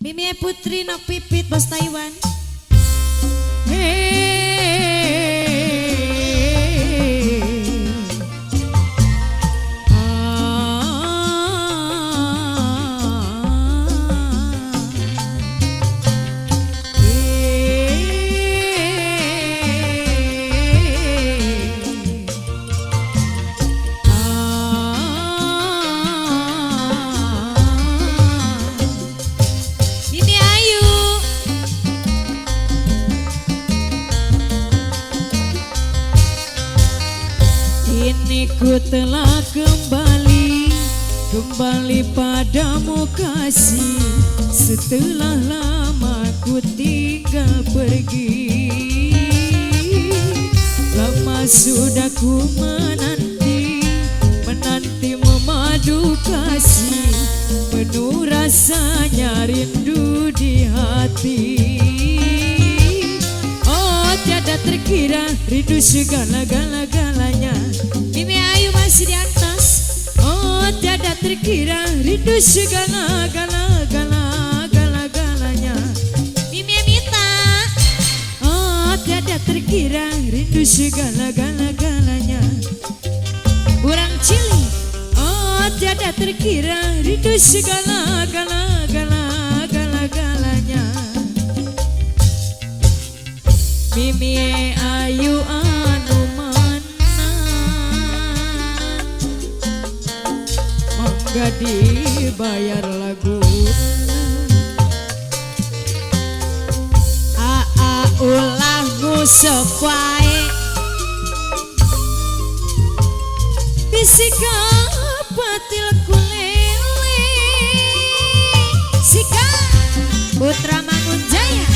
Mimi Putri nok pipit bos Taiwan. Kini ku telah kembali, kembali padamu kasih. Setelah lama ku tinggal pergi, lama sudah ku menanti, menanti memadu kasih. Penuh rasanya rindu di hati. Oh tiada terkira rindu segala-gala-galanya. Mimi Ayu masih di atas. Oh tiada terkira rindu segala-gala-gala-gala-galanya. Mimi Mita. Oh tiada terkira rindu segala-gala-galanya. Urang Cili. Oh tiada terkira rindu segala-gala-gala-gala-galanya. Mimi Ayu anu mana mangga dibayar lagu. Aa ulah ngusepae bisika patil kulele sika Putra Mangunjaya.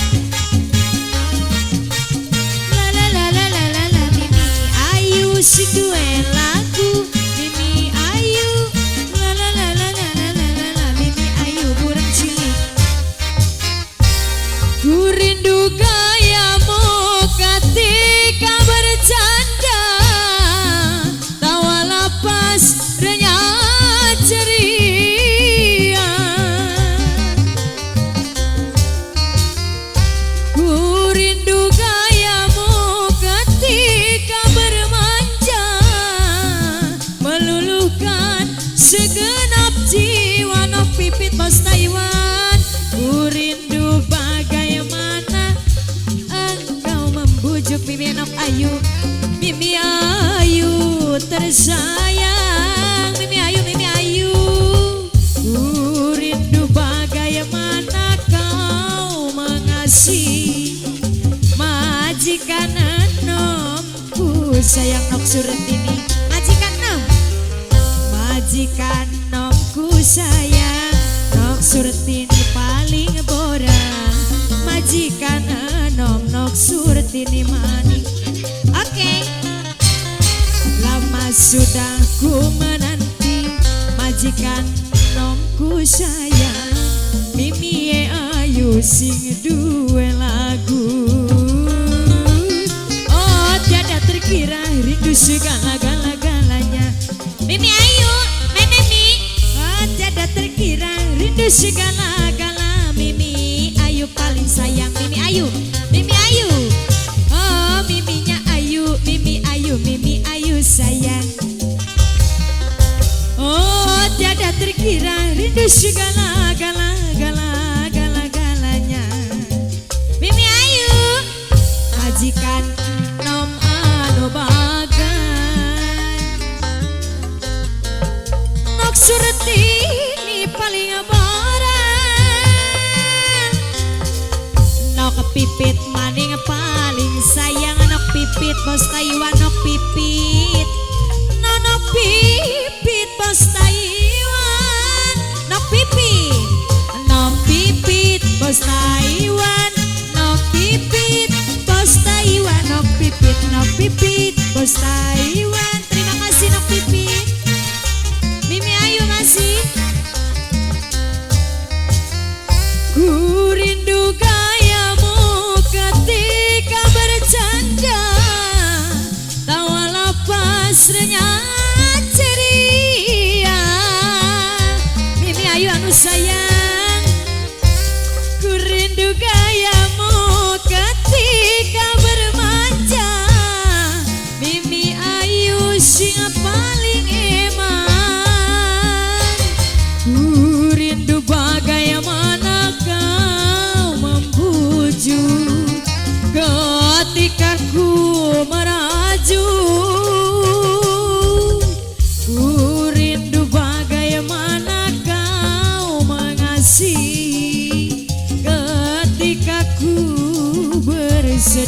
Sing duwe lagu Mimi Ayu la la la la la la la la Mimi Ayu burang cilik. Ku rindu gayamu ketika bercanda, tawa lepas renyah ceria. Ku rindu gayamu ketika bermanja, meluluhkan segenap jiwa nok pipit bos Taiwan. Ku rindu bagaimana engkau membujuk Mimi nok Ayu, Mimi Ayu tersayang, Mimi Ayu, Mimi Ayu. Ku rindu bagaimana kau mengasihi majikan enomku sayang nok Surtini. Majikan nom, majikan nomku sayang nok Surtini paling borang. Majikan enom nok Surtini maning. Oke. Lama sudah ku menanti majikan nomku sayang. Mimi Ayu sing duwe lagu. Oh tiada terkira rindu segala-gala-galanya. Mimi Ayu, Mimi. Oh tiada terkira rindu segala-gala. Mimi Ayu paling sayang. Mimi Ayu, Mimi Ayu. Oh miminya Ayu, Mimi Ayu, Mimi Ayu sayang. Oh tiada terkira rindu segala-gala-gala-gala-galanya. Mimi Ayu, majikan nom anu bagan nok Surtini paling borang. Nok pipit maning paling sayang. Nok pipit bos Taiwan, nok pipit. No nok pipit bos Taiwan. Nok pipit, nok pipit bos Taiwan. Nok pipit bos Taiwan. Nok pipit, nok pipit bos Taiwan. Terima kasih nok pipit. Mimi Ayu masih. Ku rindu gayamu ketika bercanda, tawa lepas renyah ceria. Mimi Ayu anu sayang.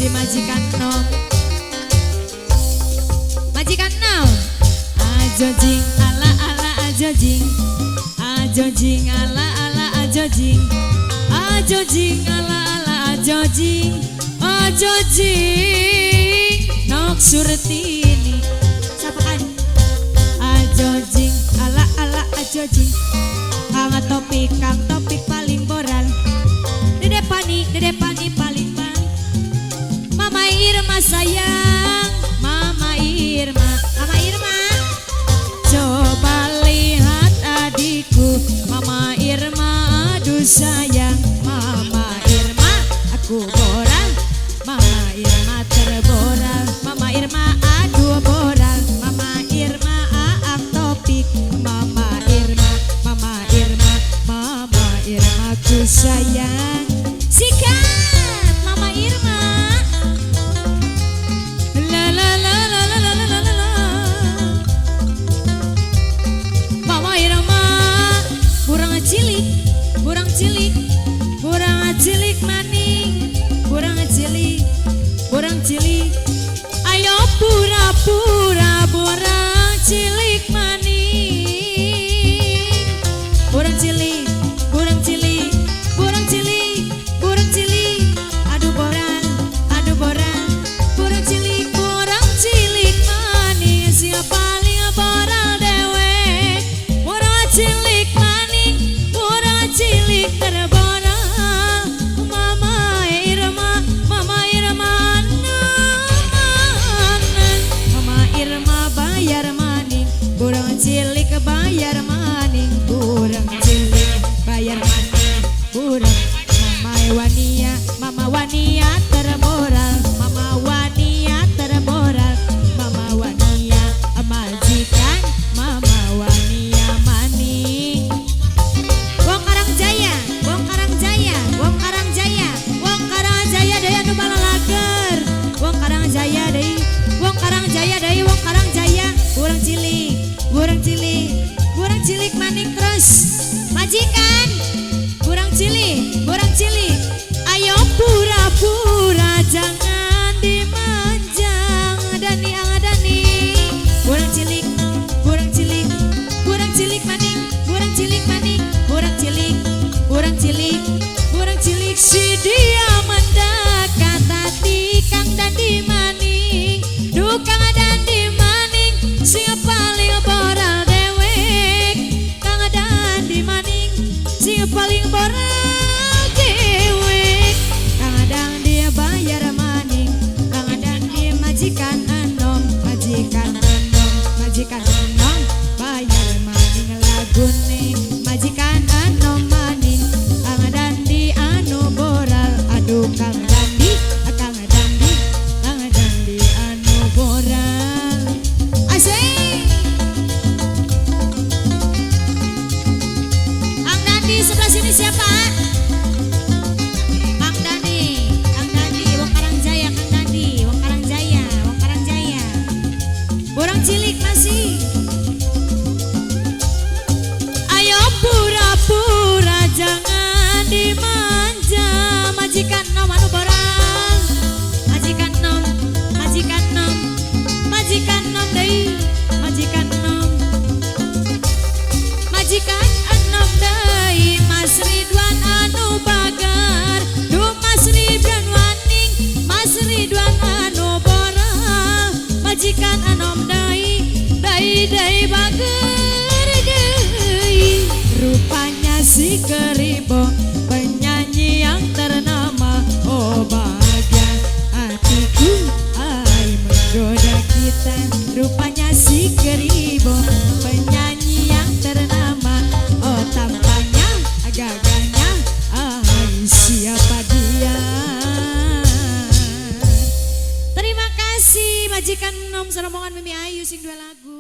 Masih majikan nom. Majikan nom. Ajo jing ala ala ajo jing. Ajo jing ala ala ajo jing. Ajo jing ala ala ajo jing. Ajo jing nok Surtini. Sapakan. Ajo jing ala ala ajo jing. Kang topik paling boral. Dede pani paling bang. Mama Irma sayang, Mama Irma, Mama Irma. Coba lihat adikku, Mama Irma, aduh sayang, Mama Irma, aku boral, Mama Irma terboral, Mama Irma aduh boral, Mama Irma aang topik, Mama Irma, Mama Irma, Mama Irma ku sayang. Sikat Mama Irma. La la la la la la la la la. Mama Irma burang cilik, burang cilik, burang cilik maning, burang cilik, burang cilik. Ayo pura-pura burang cilik maning. Burang cilik, burang cilik, burang cilik, burang cilik. Aduh boral, burang cilik maning. Siapa paling boral dewek. Burang cilik maning, burang cilik terboral. Mama Irma, Mama Irma, Mama Irma bayar maning, burang cilik bayar maning, burang cilik bayar maning, burang. Mama Wania, Mama Wania terboral, Mama Wania terboral, Mama Wania majikan, Mama Wania maning. Wong Karang Jaya, Wong Karang Jaya, Wong Karang Jaya, Wong Karang Jaya deui anu balalager. Wong Karang Jaya deui, Wong Karang Jaya deui, Wong Karang Jaya. Burang cilik, burang cilik, burang cilik maning terus. Majikan, burang cilik, burang cilik. Ayo pura-pura jangan dimanjang. Dani ang dani. Burang cilik, burang cilik, burang cilik maning, burang cilik maning, burang cilik, burang cilik, burang cilik. Si dia mendekat hati Kang Dandi maning, duh Kang Dandi maning, sing paling boral dewek. Kang Dandi maning, sing paling boral dewek. Kang Dandi bayar maning, Kang Dandi majikan enom, majikan enom, majikan enom, bayar maning lagune, majikan enom maning, Kang Dandi anu boral, aduh Kang Dandi, Kang Dandi, Kang Dandi anu boral. Asik. Kang Dandi sebelah sini siapa? Kang Dandi, Kang Dandi, Wong Karang Jaya, Kang Dandi, Wong Karang Jaya, Wong Karang Jaya. Borang cilik masih. Ayo pura-pura jangan dimanja, majikan nom anu boral, majikan nom, majikan nom, majikan nom deui, majikan nom, majikan enom deui, Mas Ridwan anu bager, duh Mas Ridwan waning, Mas Ridwan anu boral, majikan enom deui, deui deui bager deui. Rupanya si Keribo penyanyi yang ternama, oh bahagia hatiku, ai menggoda kita. Rupanya si Keribo penyanyi yang ternama, oh tampaknya gagahnya, ai siapa dia. Terima kasih majikan nom serombongan Mimi Ayu sing dua lagu.